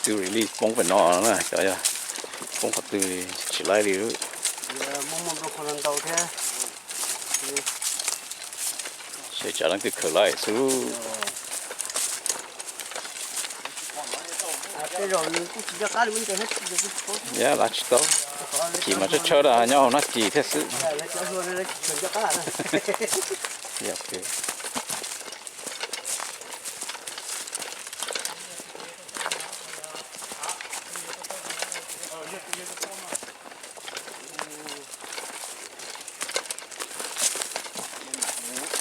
Twb release poob pem no na, cov yog poob qhov twg tsis laib li. Ces tsam leej twg khaws laib xwb. Yog lav tsis tau, chim mas tshawb tshawb rau nyob hauv nab cis thiab xwb.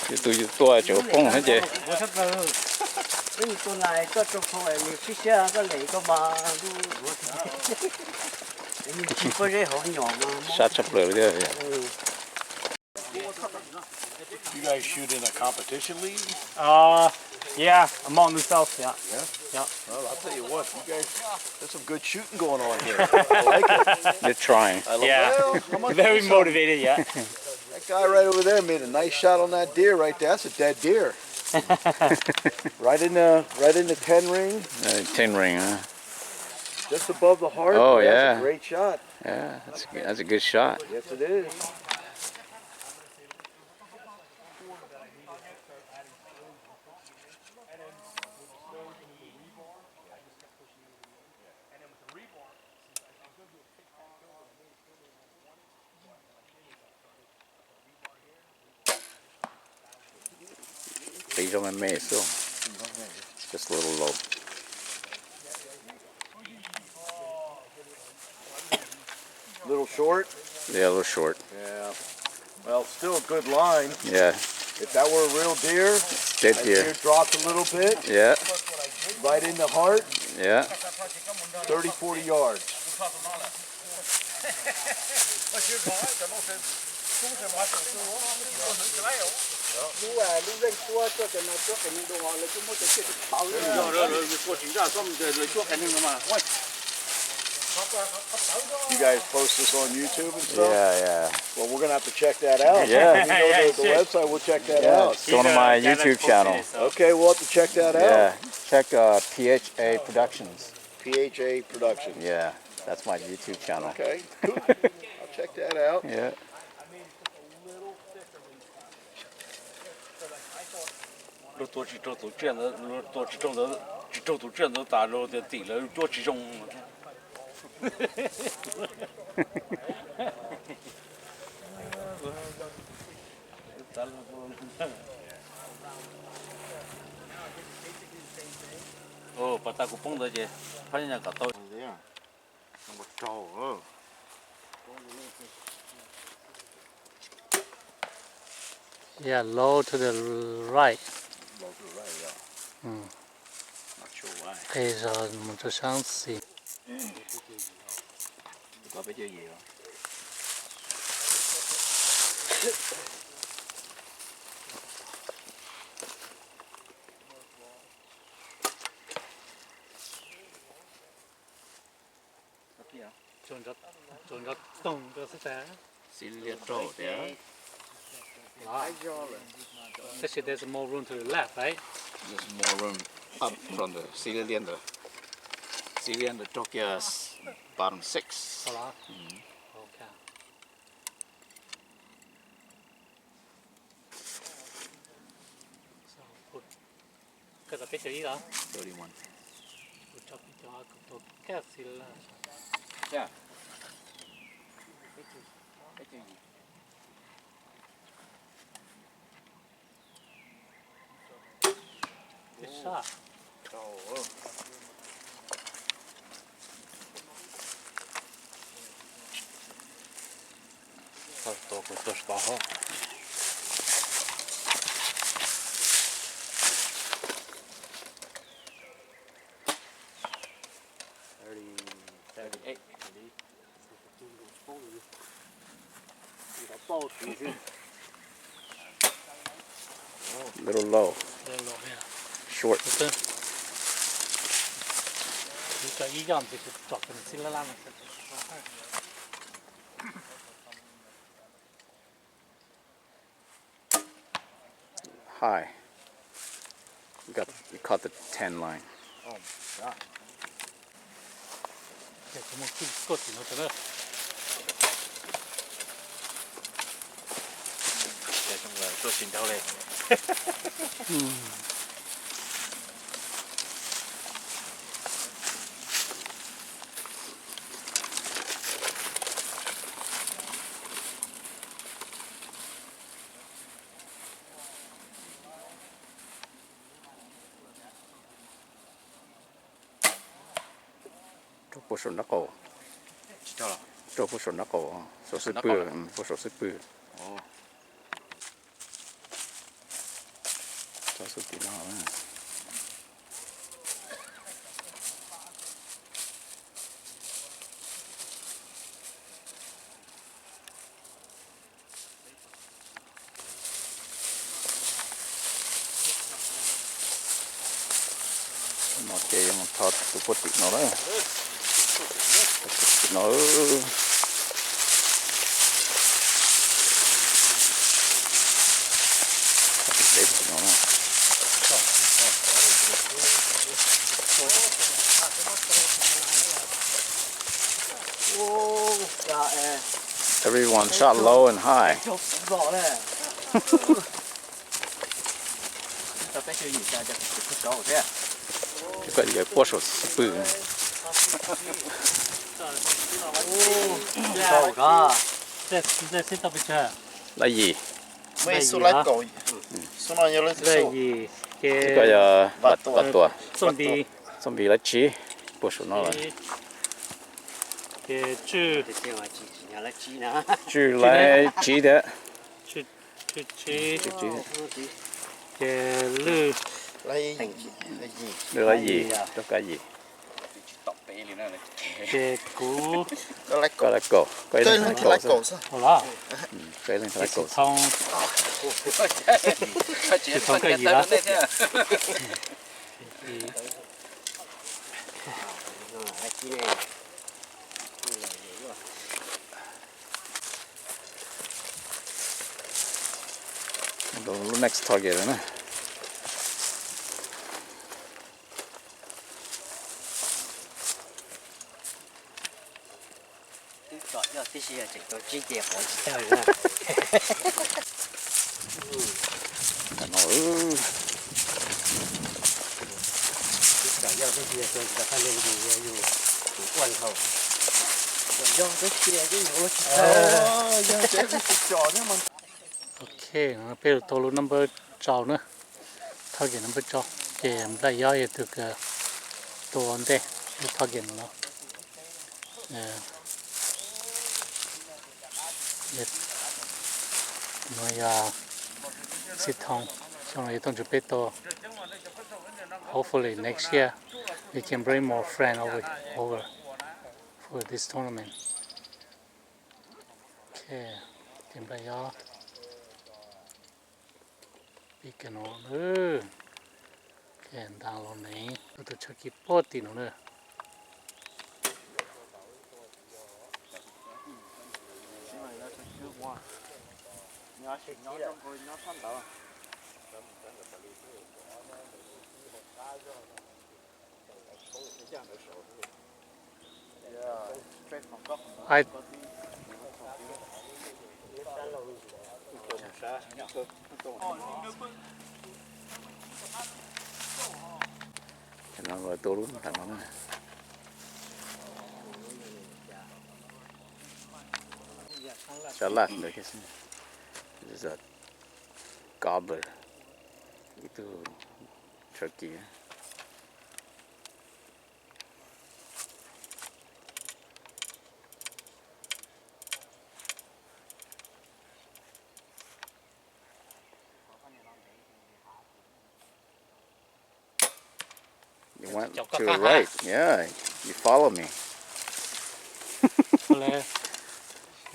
Yus tus yus tua tseem poob thiab ces. Sab tshaj plaws li thiab. You guys shoot in a competition league? Uh, yeah, among themselves, yeah. Yeah? Yeah. Well, I'll tell you what, you guys, there's some good shooting going on here. I like it. They're trying. I love, yeah. Well, how much Very motivated, yeah. That guy right over there made a nice shot on that deer right there. That's a dead deer. Right in the, right in the ten ring. Uh, ten ring, huh? Just above the heart. Oh, yeah. That's a great shot. Yeah, that's a, that's a good shot. Yes, it is. Qis zog me me xwb. Just a little low. Little short? Yeah, a little short. Yeah. Well, still a good line. Yeah. If that were a real deer, dead deer, deer dropped a little bit. Yeah. Right in the heart. Yeah. Thirty, forty yards. You guys post this on YouTube and stuff? Yeah, yeah. Well, we're gonna have to check that out. Yeah. When we go to the website, we'll check that out. It's on my YouTube channel. Okay, we'll have to check that out. Yeah, check uh, P H A Productions. P H A Productions. Yeah, that's my YouTube channel. Okay, cool. I'll check that out. Yeah. Luag tua tsis raug tus tsiaj ntawd, luag tua tsis raug ntawd, tsis raug tus tsiaj ntawd tas luag tias tim lawv cuab tsis zoo. Pas tas kuv poob ntawd ces phab nyaj kom tau. Yeah, low to the right. Low to the right, yeah. Not sure why. Qis zog mus rau sab xis. Tsuas nrov toog rau xwb tas. Xib Liaj raug tias. Tab sis there's more room to the left, right? There's more room up from the Xib Liaj ntawd. Xib Liaj ntawd raug kiag bottom six. Koj tau peb caug ib los? Thirty-one. Kuv tso peb caug ob, kuv tua kaj xi la. Peb sab. Tua kuv tua tsis tau hauv. Little low. Short. Kuv tso ib yoj ntxiv kuv tsom tus xib lab lab no. High. Got, you caught the ten line. Oh my God. Kuv mus koj tim no rau na. Tuaj tsis nraud li. Rau puag saum nraub qaum. Rau puag saum nraub qaum, saum xub pwg, puag saum xub pwg. Rau xub tim no. No ces yuav mus tho tus puag tim no lawm. Tim no. Tim no. Everyone shot low and high. Koj yuav puag saum xub pwg. Laj yim. Laj yim, ces koj yog Vaj Tuam. Txooj Npis laj tsib, puag saum no lawm. Tswj laj tsib thiab. Tswj tsib. Ces Lwj, Lwj laj yim, rau kab yim. Ces kuv, koj laj kaum, koj ib leeg thab laj kaum xwb. Koj ib leeg thab laj kaum xwb. Tsis thoob koj yim lawm. Lub next target na. Twb tsom yoj tib si tseem tau tsib ces qhov tsis tawg na. Twb tsom yoj tib si tseem tau qab le yus, yus ua nthau. Tsom yoj tib si twb yuav tsis tau, yog tsev tsis tsom thiab mas. Ok, peb tau lub number rau na, target number rau, ces nplaj yob yog tus kws tua ua ntej lub target no. No yog xib thoob, xyoo no yog tooj ntsug peb tua. Hopefully next year we can bring more friend over, over for this tournament. Ok, ces nplaj yob pib kiag no na. Nta los ne, tus chaw kis puag tim no na. Cov no lawv tua lub nram no na. Cov laj ntawd thiab xwb. Gobbler, ib tug turkey. You went to the right. Yeah, you follow me.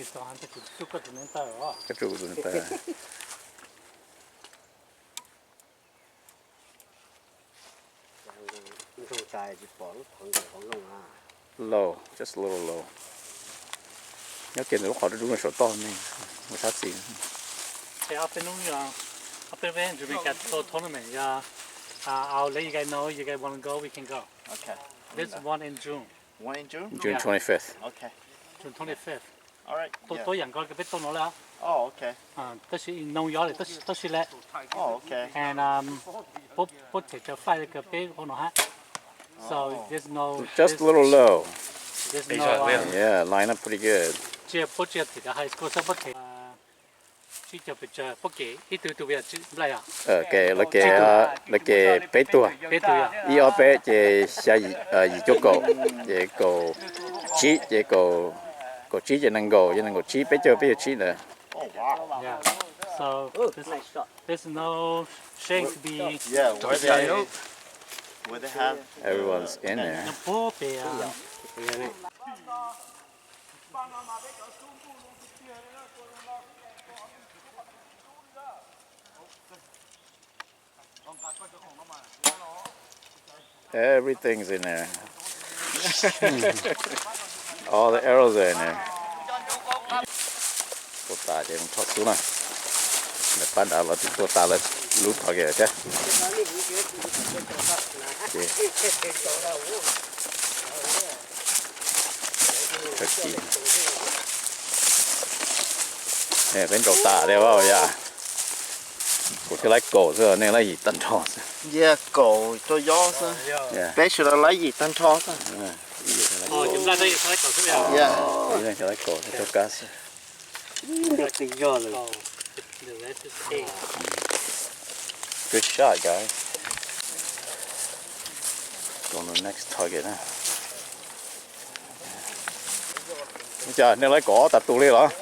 Koj tsuj tus neeg tawg. Low, just a little low. Nyob kiag ntawm lub qhov dub dub saum toj ne, mus sab xis. Ces ob peb hnub, ob peb hnub Jamaica tournament, yeah. I'll let you guys know, you guys wanna go, we can go. Okay. This one in June. One in June? June twenty-fifth. Okay. June twenty-fifth. All right. Tuaj, yeah, tuaj yam nkaus li peb tuaj no lawm. Oh, okay. Tab sis noo yov lawm, tab sis lawm. Oh, okay. And puab, puab them cov flight kws peb ua no hab. So there's no, just a little low. There's no, yeah, line up pretty good. Tsis, puab tsis yog them cov high school xwb, puab them tsib caug pes tsawg, puab kem ib tug tug yog nplaj yog? Kem, lawv kem, lawv kem peb tug. Peb tug yog? Ib ob peb ces xya yim, yim cuaj kaum, ces kaum tsib, ces kaum, kaum tsib ces nees nkaum, ces nees nkaum tsib, peb caug, peb caug tsib ntawd. Yeah. So there's, there's no shame to be. Yeah, where they, where they have, everyone's in there. Nyob puag pem, ah, Everything's in there. All the arrows are in there. Tuaj tas ces mus rho xub na. Lawv pab nrad los twb tuaj tas lawv lub target thiab. Ces turkey. Peb nraus tas thiab yom. Kuv thiaj laib kaum xwb, nej laib yim tag nrho xwb. Yog kaum rau yob xwb. Peb sawv daws laib yim tag nrho xwb. Ib leeg laib kaum thiab rau kab xwb. Good shot, guys. Go to the next target na. Ua cas nej laib kaum ob tas tus li los?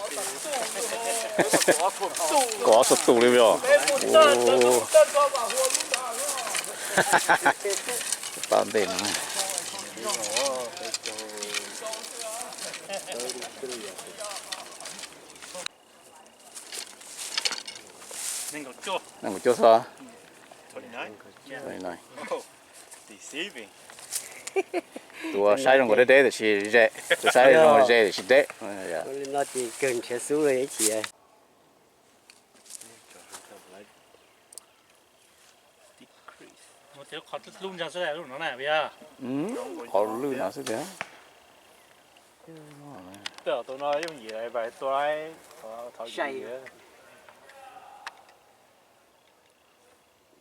Kaum ob txhua tus li os. Pab ntej no. Nees nkaum cuaj xwb. Tus saib zoo nkaus deb deb tiam sis ze, tus saib zoo ze tiam sis deb. Li no ces kawg nrhiav xub li ib chim. Qhov lwj no xwb tiag.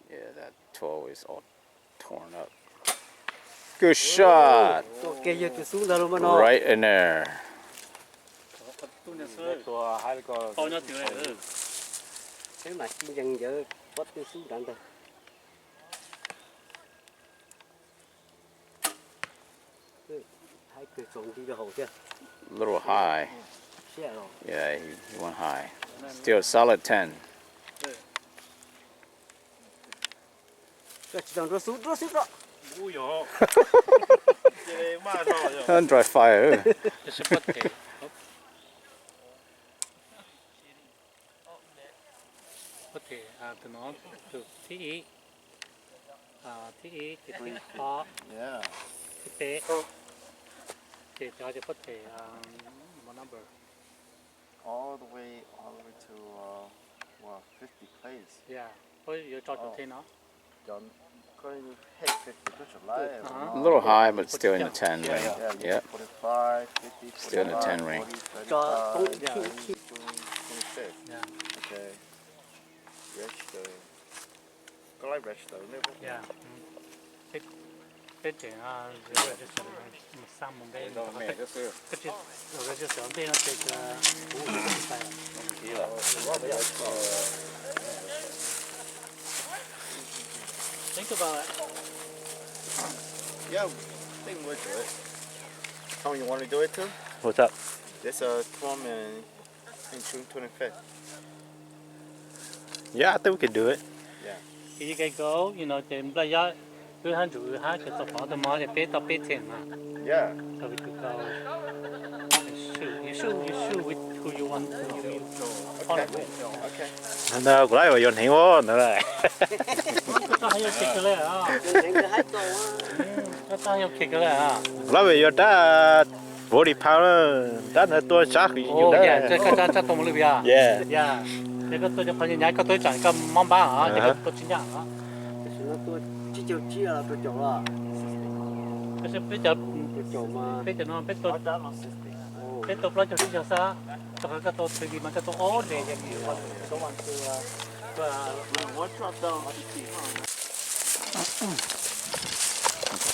Yeah, that twelve is all torn up. Good shot. Right in there. Peb mam ci ntsees ntawd pob tw xub nrad ntag. Haib kawg tsaus nti rau hauv thiab. Little high. Yeah, he, he went high. Still solid ten. Koj tsis tau nruab xub, nruab xub tso. Dry fire. Pob tw, tus no, tus thib ib, thib ib, ces thib ob, thib peb, ces cov ces pob tw, what number? All the way, all the way to, uh, what, fifty plays. Yeah, puab yuav tso cov thib no. Little high, but still in the ten range. Yep. Still in the ten range. Koj laib register ne? Peb tseem xa mus ntej, koj tsis register ntej no ces kuv ua tsis tau. Think about it. Yeah, think we'll do it. Tom, you want to do it too? What's up? There's a tournament in June twenty-fifth. Yeah, I think we could do it. Yeah. If you can go, you know, ces nplaj yab wb hab ntsum wb hab ces tau pov tau mov ces peb tau peb team mas. Yeah. So we could go and shoot. You shoot, you shoot with who you want to shoot. Okay. Okay. Ntawd kuv lab yuav hneev ua ntawd. Koj tau hais yog kick kawg li. Koj tau hais yog kick kawg li. Kuv lab yuav dab forty pound, dab ntawd tua sab hwv yus dab. Koj tau tua mus lwm yam. Yog koj tua cov qhov nyuaj nyuaj koj tua ib tsam koj mob npab os, ces koj tua tsis nyaj os. Tam sim no tua tsib caug tsib los tua caum los. Peb cov, peb cov no peb tua, peb tua plaub caug tsib caug xwb, rau qhov koj tua thwv li mas koj tua ob days.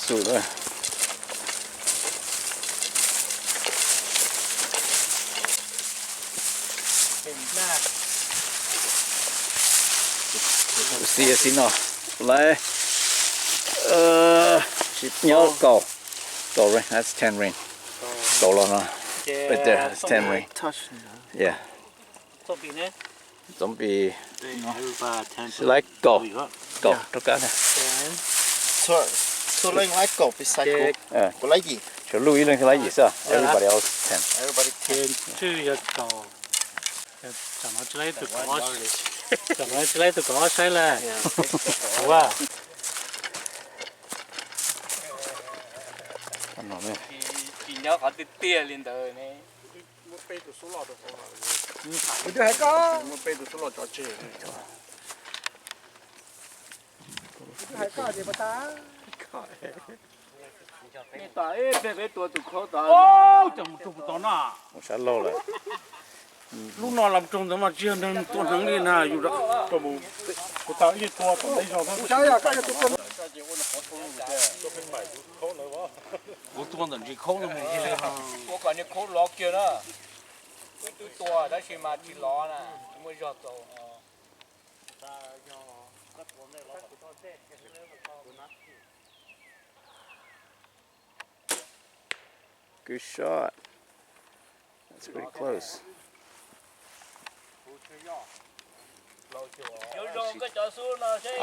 Xum na. Xib xib no, lawv tsis nyob kaum, kaum ring, that's ten ring. Kaum los no, right there, that's ten ring. Yeah. Zombie. Xib laib kaum, kaum rau kab na. Txhua leej laib kaum pes xais kuv, kuv laib yim. Tsuas luj ib leeg laib yim xwb, everybody else ten. Tsam no tsis laib tus kov, tsam no tsis laib tus kov saib lawm. Tsis nyob qhov tiag tiag li ntawd ne. Kuv twb hais koj, muab peb tus xub los tso tseg. Kuv twb hais koj tias puas tas. Ib peb tua tus khaub tod. Cas mus rau puag tod na. Mus sab laug lawm. Lub no los rau ntawd mas tsis yog neeg tua hneev li na, yus rau mus, kuv tau ib tua tom ntej zog. Kuv tua ntawm ntsis khaub no mus li. Tua kom niag khaub lov kiag na. Wb twb tua tab sis mas tsis lov na, tsis muaj zog txaus. Good shot. That's pretty close. Zoo zoo koj cov xub no seb.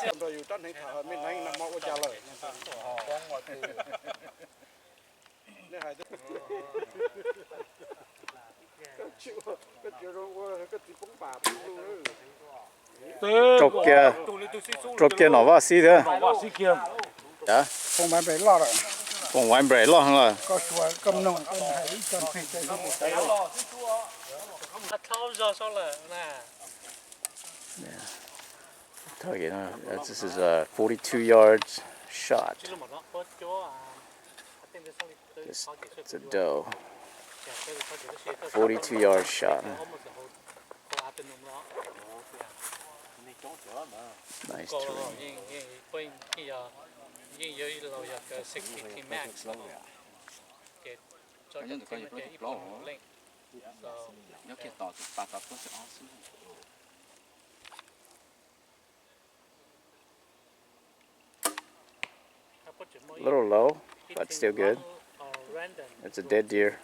Yus rab hneev tham me hneev no mas ua cas lawm. Rau kiag, rau kiag nom vaj xib thiab. Foom wine break loj heev lawm. Target, uh, this is a forty-two yards shot. Just, it's a doe. Forty-two yard shot. Nice tree. A little low, but still good. It's a dead deer.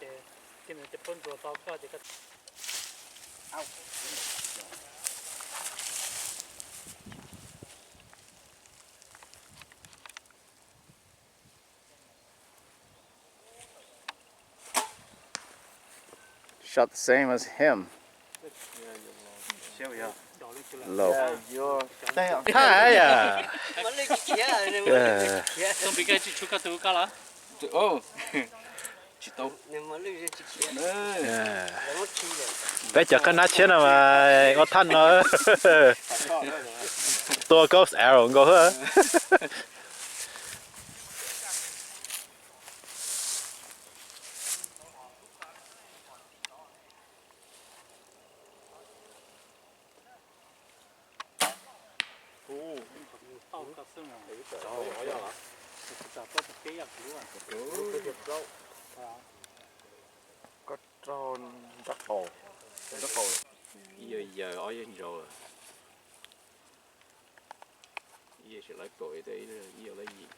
Shot the same as him. Low. Tsis tau. Peb cov qab nab tshiab no mas ua thaj no tua ghost arrow nkaus. Koj raug nrab qaum, ib yawg yaws ob yawg ntsaus lawm. Ib yawg tseem lawv kaum, ib yawg lawv yim.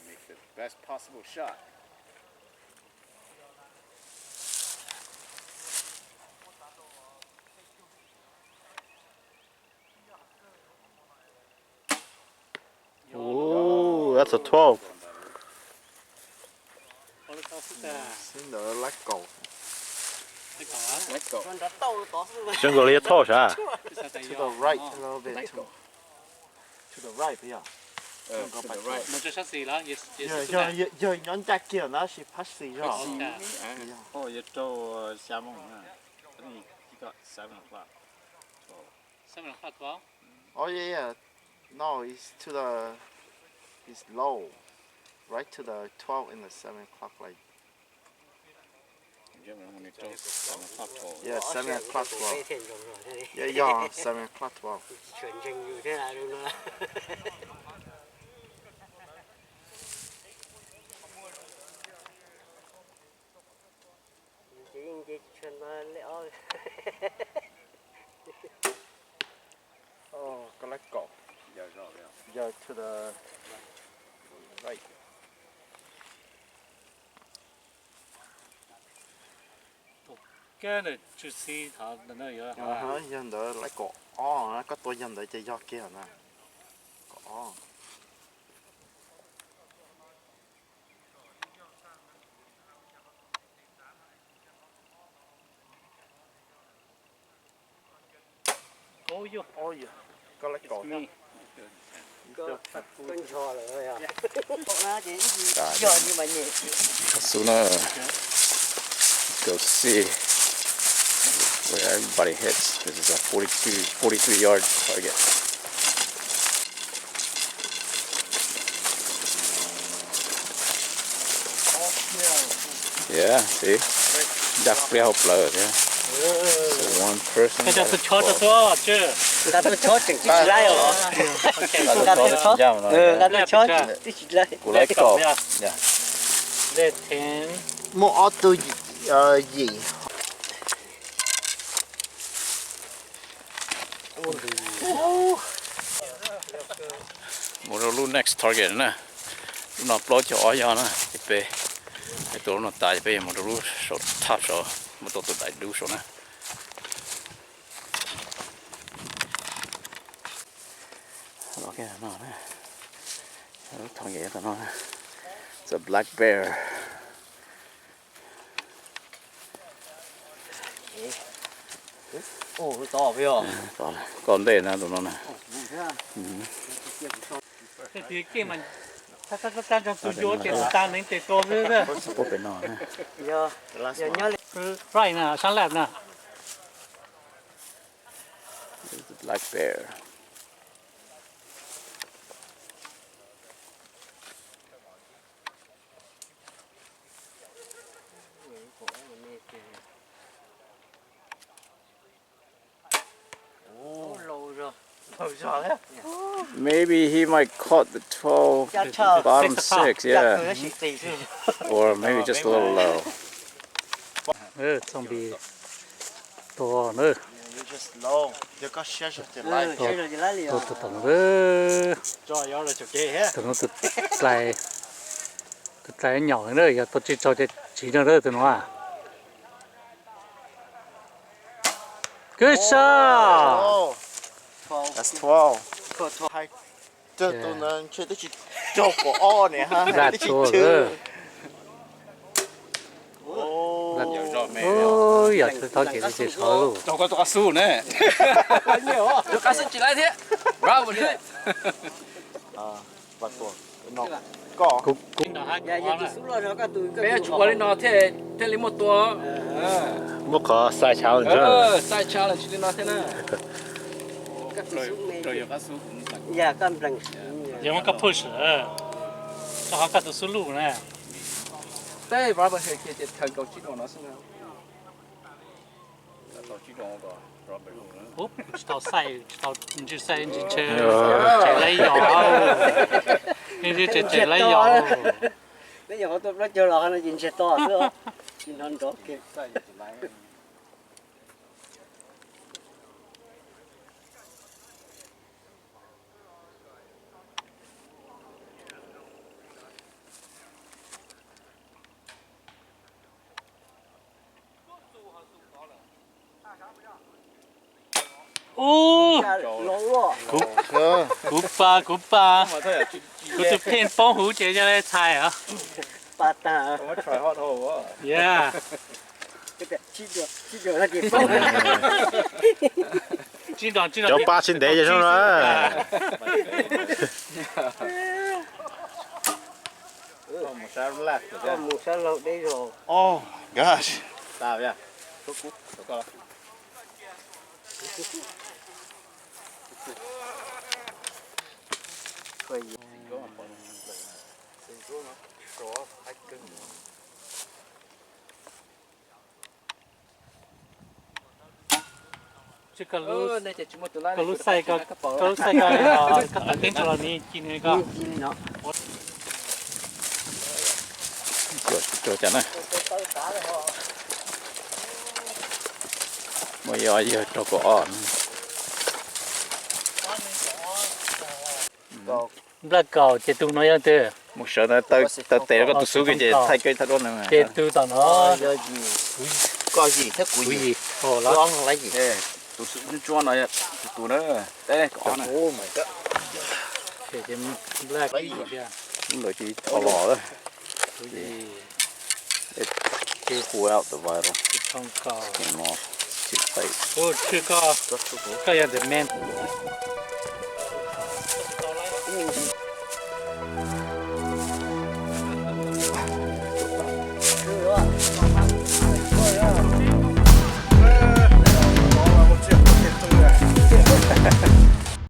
Make the best possible shot. That's a twelve. Xib ntawd lab kaum. Zoo nkaus li yog twelve sav. To the right a little bit. To the right, yeah. Yog, yog, yog nyob ncaj kiag na, sis phab xis zog. Oh, yeah, yeah. No, it's to the, it's low. Right to the twelve and the seven o'clock, like. Yeah, seven o'clock, twelve. Yeah, yeah, seven o'clock, twelve. Oh, koj lab kaum. Yog to the right. Yog ntawd lab kaum ob, koj tua yog ntawd ces yog kiag na. Kaum ob. Koj lab kaum. Kab xub na. Go see where everybody hits. This is a forty-two, forty-three yard target. Yeah, see? Ncaj pliab hauv plawv thiab. So one person. Nqa tus chob tso xwb. Nqa tus chob tseem tsis laib os. Nqa tus chob, nqa tus chob tsis laib. Kuv laib kaum. Muaj ob tug yim. Mus rau lub next target na. Lub no plaub caug ob yog na, ces peb, peb tua lub no tas ces peb yuav mus rau lub saum thaj saud, mus tua tus daim dub saud na. Los kiag no, lub target tom no, it's a black bear. Koj ntej na tus no na. Tus yuav ces tas neev tes tua xwb. Pem no. Right na, sab lab na. Black bear. Maybe he might caught the twelve, bottom six, yeah. Or maybe just a little low. Txoj npis tua na. Tua tus tom na. Tus no tus dlais, tus dlais nyaum na, yog tua tsis tsaug ces tsiv no na tus no. Good shot. That's twelve. Tus no ntshe twb tsis raug kaum ob ne, twb tsis tsw. Yog tsis tau ces tsis sov lus. Rau koj tus qab xub ne. Tus qab xub tsis laib thiab. Bravo thiab. Peb yuav tsum ua li no thiaj li muaj tua. Muaj qhov side challenge, side challenge li no thiab na. Yog muab koj push, rau qhov koj tus xub lub na. Peb barber head kiag ces thawm kaum tsib dob no xwb na. Tsis tau xaij, tsis tau ntsis xaij ntsis ntshe tseem laib yos, ntsis tseem laib yos. Peb yog qhov tua plaub caug los no ces ntsiag to xwb, tsis nrov nrov kiag. Ub, kuv, kuv pa, kuv pa, kuv tus pheej poob huv ces yog li txhais heev. Cov pa tsis ntev ces zoo na. Oh gosh. Koj lub xaij, koj lub xaij ko, koj tawm teeb tso los nws ci nws ko. Muaj yog yawg rau kaum ob. Nplaj kaum ces tus no yog twg? Mus sawv ntawd taw tes rau koj tus xub ces thaij koj thaj duab na. Ces tus tom no. Koj yim thiab kuv yim. Tus xub ntsuab no tus na. Teb kaum ob na. Lub ntawd ces tho los lawm. Ces pull out the vital. Ces no, koj yog the man.